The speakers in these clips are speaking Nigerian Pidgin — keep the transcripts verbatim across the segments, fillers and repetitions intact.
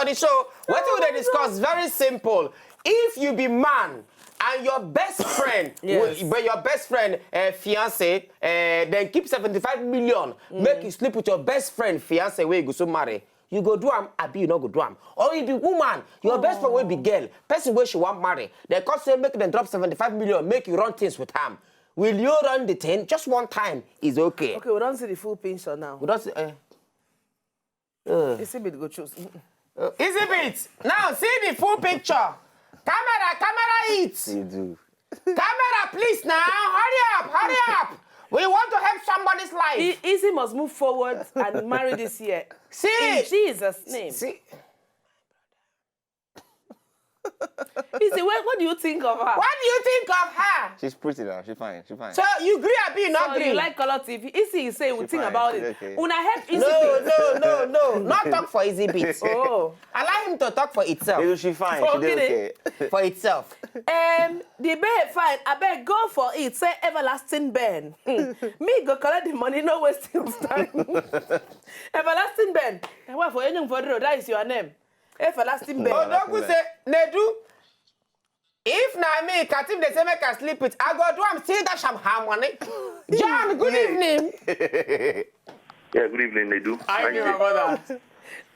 the show, what we dey discuss very simple. If you be man and your best friend, Yes. but your best friend uh, fiance, uh, then keep seventy-five million, make you sleep with your best friend fiance wey you go so marry. You go do am, abi you no go do am? Or you be woman, your best friend wey be girl, person wey she wan marry, dem come say make dem drop seventy-five million, make you run things with am. Will you run the thing? Just one time is okay. Okay, we don see the full picture now. We don see. Uh, uh, Isi bit go choose. Mm-mm. Uh, Easy bit. Now see the full picture. Camera, camera it. You do. Camera, please now. Hurry up, hurry up. We want to help somebody's life. I- Isi must move forward and marry this year. See, In Jesus' name. See, Isi, what, what do you think of her? What do you think of her? She's pretty now. She's fine. She's fine. So you agree, abi you not So agree? You like Color T V? Isi is saying we think fine, about she's it. Okay. Una help Isi. No, Please. No, no, no. Not talk for Easy bit. Oh. Allow him to talk for itself. She's fine. She did okay. For itself. Um, the babe fine. I beg go for it. Say everlasting Ben. Hmm. Me go collect the money. No wasting time. Everlasting Ben. Eh, what for any for the road? That is your name. Everlasting Ben. Odogu say, Nedu, if na me, Katim dey say make I sleep with, I go do am still dash am her money. John, good evening. Yeah, good evening, Nedu. I know about that.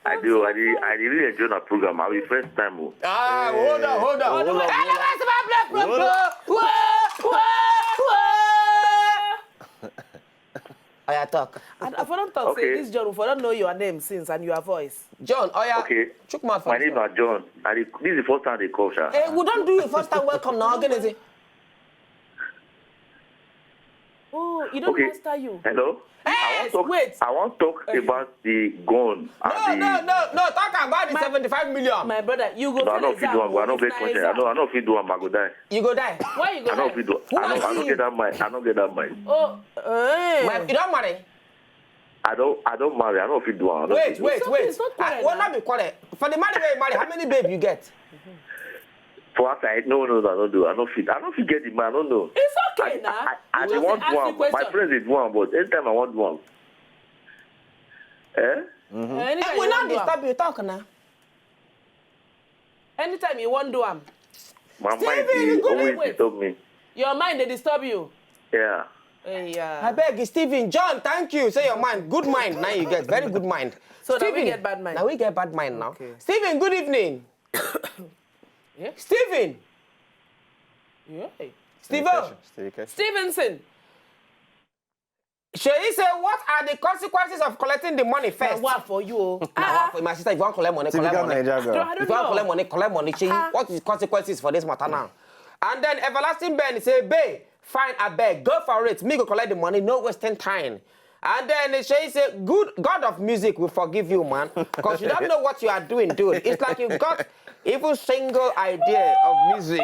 I do. I did. I did really enjoy the program. I will first time. Oh. Ah, hold on, hold on. Hold on. Hello, what's up, bro, bro, bro? Whoa, whoa, whoa. Oya talk. And I don't talk Okay. Say this John. I don't know your name since and your voice. John, Oya. Okay. Chook mouth for My name this. Is John. I did, this is the first time they call, sir. Hey, we don't do it first time. Welcome now. Again, is it? Oh, you don't Okay. Master you. Hello. Yes, Talk, wait. I want to talk about the gun. No, and the, no, no, no. Talk about the My- seventy-five million. My brother, you go No, I fail don't feel exam. do am. I don't If get na question. I exam. Don't. I don't feel do am. I go die. You go die. Why you go I don't die? feel do. Who I don't. was I don't he? Get that mind. I don't get that mind. Oh, eh. My, you don't marry. I don't. I don't marry. I don't feel do am. I don't Wait, feel wait, It's okay, wait. it's not I, quarrel well, now. Not be quarrel. For the man wey you marry, how many babe you get? For us, I no, no, no, I don't do. I don't feel. I don't feel get the man. I don't know. It's okay I, now. I, I, You they just want ask one. the question. My friends they do one, but anytime I want one. Eh? Anytime We you not want do am. Disturb you. Talk now. Anytime you want do am. My Steven, mind they you go always wait. Disturb me. Your mind they disturb you. Yeah. Hey, yeah. I beg you, Steven. John, thank you. Say your mind. Good mind. Now you get very good mind. So now we Steven, get bad mind. Now we get bad mind now. Okay. Steven, good evening. Yeah. Steven, Yeah. Steven. Stay catch. Stevenson. Sheyi say, what are the consequences of collecting the money Na first? What for you? Oh. Now, what for my sister, if you want collect money, collect Typical money. Naija No, girl. I don't If you want know. Collect money, collect money. Sheyi, Ah. What is consequences for this matter now? And then Everlasting Ben say, babe, fine, I beg, go for it. Me go collect the money, no wasting time. And then Sheyi say, good God of music will forgive you, man, because you don't know what you are doing, dude. It's like you got even single idea of music.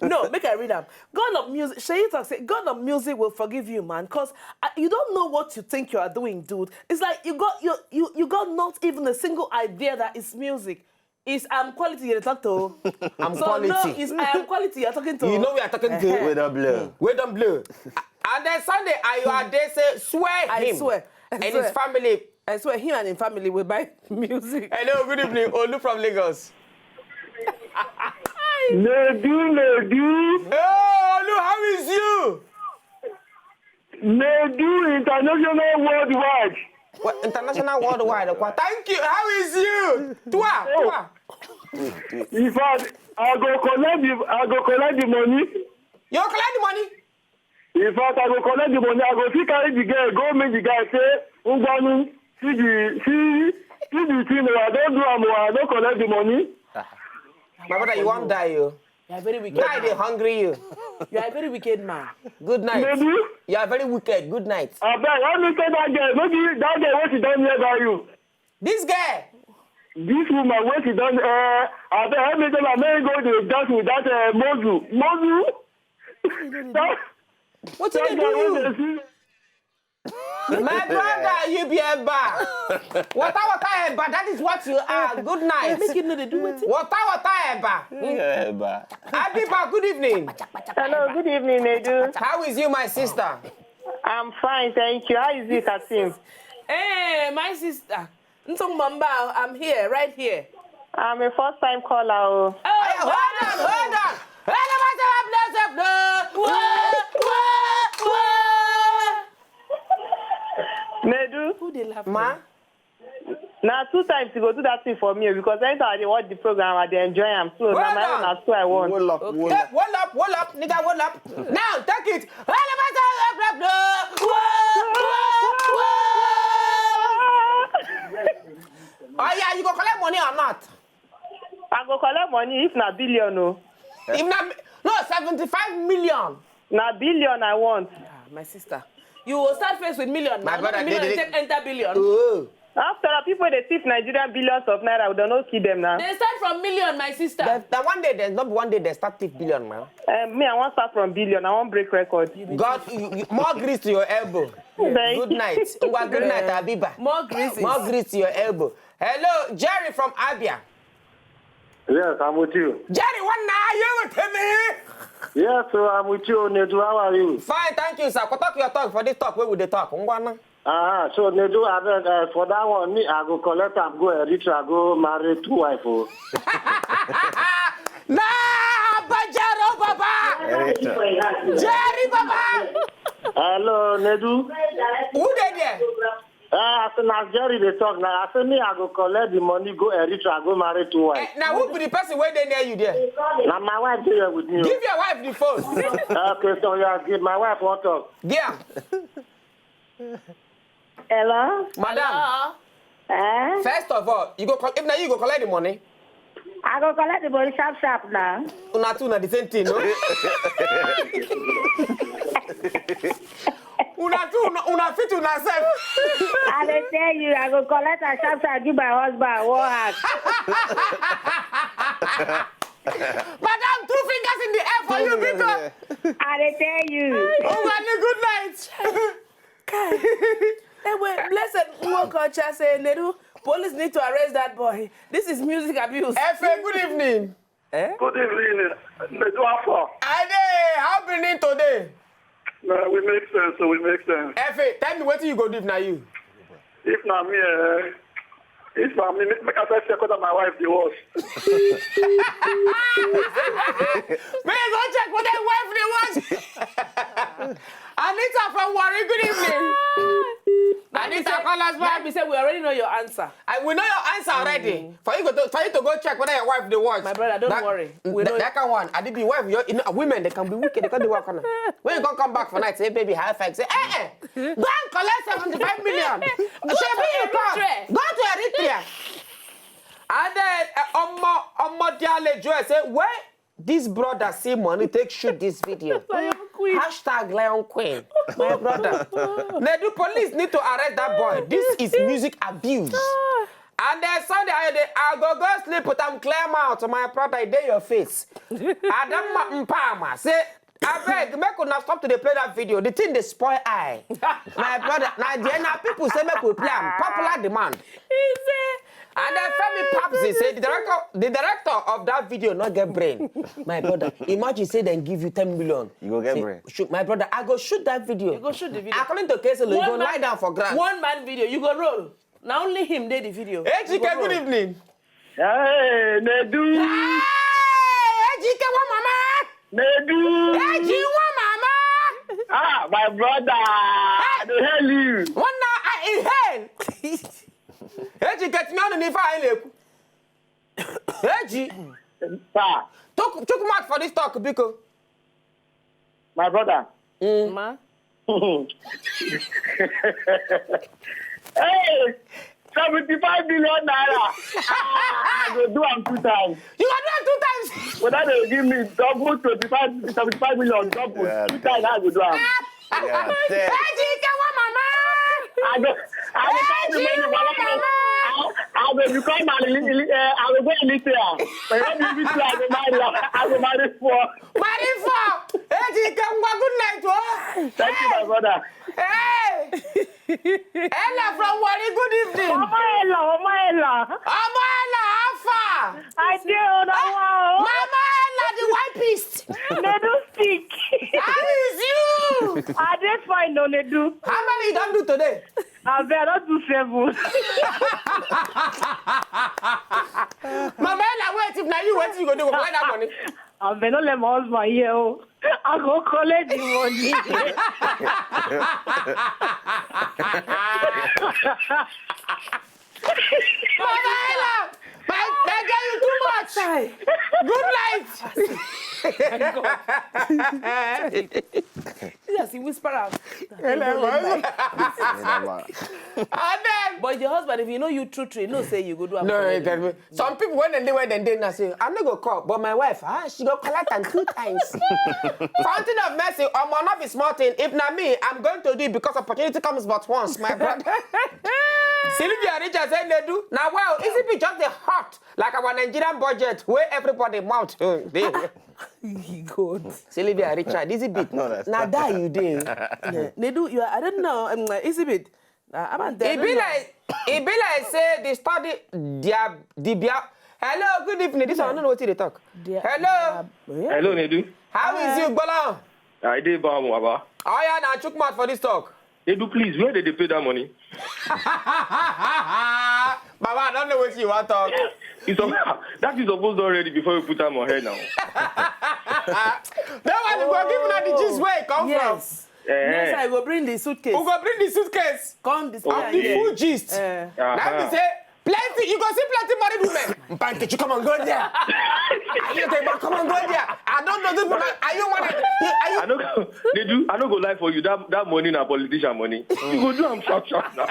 No, make I read am. God of music, Sheyi talk say, God of music will forgive you, man, because you don't know what you think you are doing, dude. It's like you got you you you got not even a single idea that is music. It's am quality you're talking to. I'm So quality. No, it's I am quality you're talking to. You know we are talking to. With a blur. We don't blow. And then Sunday, Ayo Ade say, swear I him swear. I and swear. His family. I swear, him and his family will buy music. Hello, good evening. Olu from Lagos. Nedu, Nedu, Oh, Olu, how is you? Nedu International Worldwide. Well, international worldwide. Kwa- Thank you. How is you? Twa, twa. In fact, I go collect the, I go collect the money. You collect the money? In fact, I go collect the money. I go fit carry the girl, go meet the guy, say, Ngwanu, see the, see, see the thing, oh, I don't do am, oh, I don't collect the money. My brother, you won't die, you. You're very wicked. Die, they hungry you. You're a very wicked man. Good night. Nedu, You are very wicked. Good night. I beg, let me tell that girl, maybe that girl wey sit down nearby you. This girl. This woman wey sit down, uh, I beg, let me tell her, make go dey dance with that uh, Mozu. Mozu. That, What that did they do girl wey you? dey see. My brother, you be a bar. Water, water, a bar. That is what you are. Good night. Make you know they do it. Water, water, a bar. Yeah, but Happy bar. Good evening. Hello, good evening, Nedu. How is you, my sister? I'm fine, thank you. How is it, Kasim? Hey, my sister. Ntong Mamba, I'm here, right here. I'm a first time caller. Oh. Hey, hold on, hold on. Hey, let me say, bless up, no. Whoa, whoa, whoa. Nedu, Who dey laugh? Ma, na two times you go do that thing for me because anytime I dey watch the program, I dey enjoy am. So na Well my own, done. Na so I want. Wool up, Okay. wool hey, up. hold up, hold up, nigga, hold up. Now, take it. Hey, let me say, bless up, no. Whoa, whoa, whoa. Oh, yeah, you go collect money or not? I go collect money if na billion o. If not, no, seventy-five million. Na billion I want. Ah, my sister. You will start first with million. My Now, brother, not million, they- you they- take enter billion. Oh. After all, people dey thief Nigerian billions of naira, we don't know kill them now. They start from million, my sister. That, that one day, there's not one day they start thief billion, man. Um, me, I want start from billion. I want break record. God, you, you, more grease to your elbow. Thank Good night. Ngwa, good night, Abiba. More grease. More grease to your elbow. Hello, Jerry from Abia. Yes, I'm with you. Jerry, one now, you with me? Yes, so I'm with you, Nedu. How are you? Fine, thank you, sir. Talk your talk for this talk. Where would they talk? Ngwana. Ah, so Nedu, I beg, uh, for that one, me, I go collect am, go Eritrea, go marry two wife. Oh. Nah, Bajaro Baba! Jerry Baba! Hello, Nedu. Who dey there? Uh, as soon as Jerry dey talk now, I say me, I go collect the money, go Eritrea, go marry two wife. Eh, now, who be the person where they near you there? Now my wife dey here with me. Give your wife the phone. Okay, so yeah, give my wife one talk. Yeah. Hello? Madam, Hello? Eh? First of all, you go col- if now you go collect the money. I go collect the money sharp sharp now. Una two na the same thing, no? Una two, una, una fit una self. I dey tell you, I go collect am sharp sharp give my husband one hand. Madam, two fingers in the air for you, because I dey tell you. Oh, well, good night. Kai. Hey, wait, blessed Nwokocha say, Nedu, police need to arrest that boy. This is music abuse. Efe, good evening. Eh? Good evening, Nedu Afo. I dey, how be need today? Uh, we make sense, so we make sense. Efe, tell me wetin you go do if na you. If na me, eh, if na me, make, make I first check whether my wife dey watch. May you go check whether your wife dey watch. Anita from Warri, good evening. Anita, call us That back. be say we already know your answer. I, we know your answer already. For you go to, for you to go check whether your wife dey watch. My brother, don't that, worry. That, We know that kind one. I did the wife. You know, women, they can be wicked. They can do what kind of. When you gonna come back for night, say, "Baby, high five." Say, "Eh, eh, go and collect seventy-five million." Shebi you come. Eritrea. Go to Eritrea. And then uh, Omo Omo Diale Joy say, "Where this brother see money take shoot this video?" Lion Queen. Hashtag Lion Queen. My brother. Nedu, police need to arrest that boy. This is music abuse. And then Sunday, I, dey, I go go sleep with am clear mouth. My brother, e dey your face. Adamma Mpama say, "Abeg, make una stop to dey play that video. The thing dey spoil eye." My brother, na there na people say make we play am. Popular demand. And then Femi Papsi say the director, the director of that video no get brain. My brother, imagine say dem give you ten million. You go get Say, brain. "Shoot, my brother, I go shoot that video." You go shoot the video. According to K S L, you go One man- lie down for ground. One man video, you go roll. Na only him dey the video. Ejike, good evening. Hey, Nedu. Hey, Ejike, one mama. Nedu. Eji, one mama. Ah, my brother. I dey hail you. One now, I inhale. Ejike, timi on the fire. Eji, Sir, talk, talk mouth for this talk, biko. My brother. Ma. Hey, seventy-five billion naira. Ah, I go do am two times. You go do am two times. Whether they give me double twenty-five, seventy-five million double. Yeah, Two times I go do am. Yeah, Hey, G K one mama. I go, I go carry the money for life. I, I go become an elite, elite, uh, I go go elite here. But when you reach here, I go marry, I go marry for. Marry for. Hey, G K one, good night, oh. Thank you, my brother. Hey. Ella from Warri, good evening. Mama Ella, Mama Ella. Mama Ella, how far? I dey on a wow. Mama Ella, the wipist. They do speak. How is you? I dey fine, no, they do. How many you don do today? Abeg, I don do seven. Mama Ella, wait, if na you, wetin you go do? Go collect that money. Abeg, no let my husband hear o. I go collect the money. Mama Ella, my, my girl, you too much. Chai. Good night. Yes, he whisper out. Hello, Never. And then But your husband, if you know you true true, you know say you go do am. No, Correct. He tell me. Some people when they live where they dey now say, I no go call, but my wife, ah, she go collect am two times. Fountain of Mercy, omo, not be small thing. If na me, I'm going to do it because opportunity comes but once, my brother. Sylvia Richard said they do. Now, well, Easy Beat just the hot like our Nigerian budget where everybody mount. Uh, dey. God. Sylvia Richard, Easy Beat. No, that's Now that you dey. Yeah. Nedu, you are, I don't know. Um, Easy Beat. Uh, I'm E be like e be like say the study their the bia. Hello, good evening. This one I don't know what they talk. Their- Hello, their- yeah. Hello, Nedu. How is you, Gbola? I dey bam, Baba. Oh yeah, now chook mouth for this talk. Nedu, please, where did they pay that money? Baba, I don't know what you want talk. It's a, that is supposed already before you put them on head now. That one you go give una the gist where it come from. Yes. Next time I go bring the suitcase. We go bring the suitcase. Come this Of the full gist. Uh, That be say plenty. You go see plenty married women. Bankechi, come and go there. Ayo, come and go there. I don't know this one. Ayo, one. I no go, they do. I no go lie for you. That that money na politician money. You go do am sharp sharp now.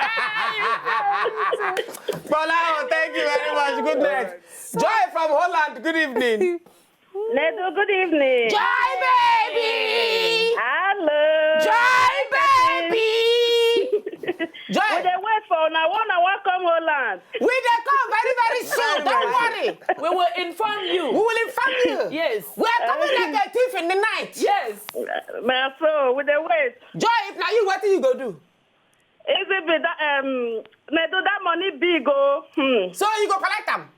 Bola, thank you very much. Good night. Joy from Holland. Good evening. Nedu, good evening. Joy baby. Hello. Joy baby. We Joy. dey wait for una. Una wan come Holland. We dey come very very soon. Don't worry. we will inform We you. Will inform you. Yes. We are coming like a thief in the night. Yes. Na so we dey wait. Joy, if na you, wetin you go do? Easy Beat that um, Nedu, that money big o. Hmm. So you go collect am.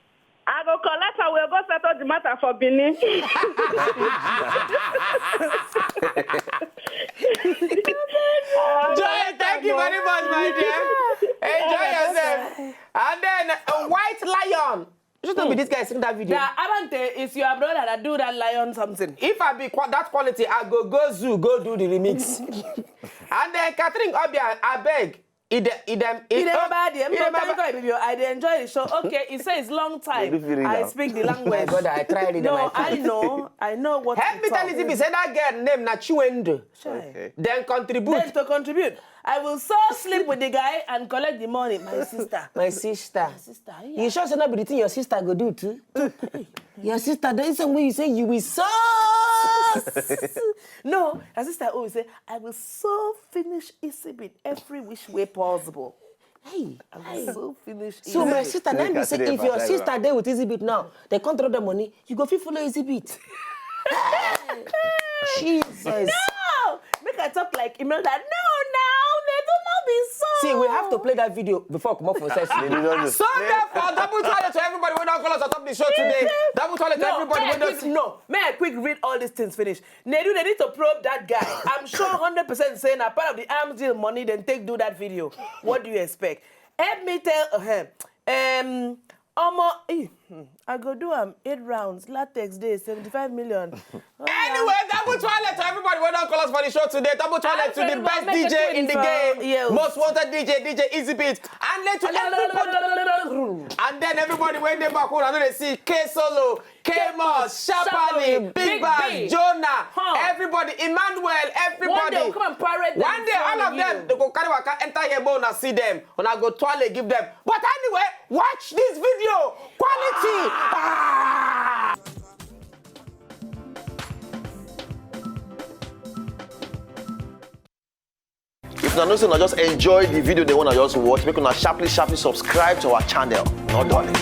I go collect am. We go settle the matter for Benin. Joy, thank you very much, my dear. Enjoy yourself. And then uh, White Lion. You should be this guy sing that video. That Abante is your brother that do that lion something. If I be qua- that quality, I go go zoo, go do the remix. And then Catherine Obia, I beg. Idem, idem, He never oh, bad him. he No, never thank bad- God, baby. I dey enjoy the show. Okay, he says long time. Baby, feel it I now. speak the language. My brother, I tried it. No, My I know. I know what Help to me tell talk. Izzy say that girl name na Chiwendo. Chai. Then contribute. Then to contribute, I will so sleep with the guy and collect the money, my sister. My sister. Sister, You sure say not be the thing your sister go do too? Your sister, there is some way you say you will so. No, her sister always say, I will so finish Isibit every which way possible. Hey. I will so finish So my Isibit. sister, let me say, if your sister there with Izibit now, they can't drop the money, you go fit follow Izibit. Jesus. No! Make I talk like Imelda. No, now, they do not be so. See, we have to play that video before I come up for sex. They do not do. So therefore, double toilet to everybody. We don't call us on top the show today. Double toilet to No, everybody. may I We don't quick, no, may I quick read all these things finish. Nedu, they need to probe that guy. I'm sure hundred percent saying a part of the arms deal money then take do that video. What do you expect? Help me tell him. Um, Omo, eh, hmm, I go do am eight rounds, latex day, seventy-five million. Anyway, double toilet to everybody. We don't call us for the show today. Double toilet to the Everyone best make a D J in the twenty-four game, years. Most wanted D J, D J Izibit, and let to everybody. And then everybody when they back home, I know they see K Solo, K Moss, Sharply, Sharply, Big Big Bang, B. Jonah, Huh. Everybody, Emmanuel, everybody. One day, come and parade them One in day, front all of of them, you. They go carry waka enter here, but una see them. Una go toilet give them. But anyway, watch this video. Quality. Ah! If una know say una just enjoy the video, they wanna just watch, make una sharply, sharply subscribe to our channel. No darling.